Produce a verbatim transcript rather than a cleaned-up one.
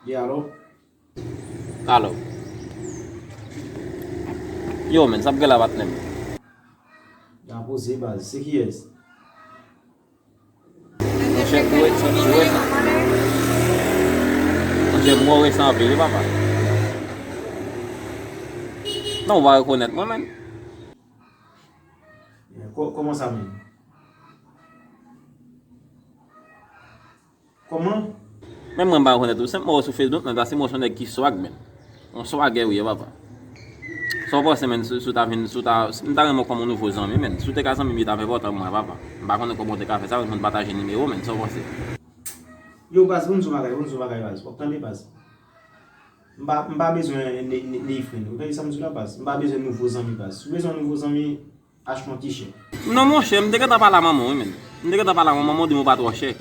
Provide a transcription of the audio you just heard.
E alò? Alò. Yo, men, sa ap gen la, patnè m? Gen poze baz. Se kiyès? Monchè, ou wè, ou wè. Monchè, m wè w resan anpil, wi, papa. Non, ou pa rekonèt mwen, men. Kò- Kòman sa menm? Kòman? Menm mwen m pa rekonèt ou, senp mwen wè sou Facebook, men paske mwen se yon nèg ki swag, men. Yon swagè ou ye, papa. Sa w panse, men, si si w ta vin, si w ta, m ta renmen w kòm yon nouvo zanmi, men. Si w te ka zanmi m, li t ap enpòtan pou mwen, papa. M pa konnen kòman w te ka fè sa, men nou pataje nimewo, men. Sa w panse? Yo, baz, ban m di w bagay, ban m di w bagay, baz. W ap tande, baz? M pa, m pa bezwen ne- ne- new friend. Ou tande sa m di w la, baz? M pa bezwen nouvo zanmi, baz. Si w bezwen nouvo zanmi, achte yon ti chè. Non, monchè, m te gentan pale a manman w, wi, men. M te gentan pale a manman w, di m ou pa twò chè.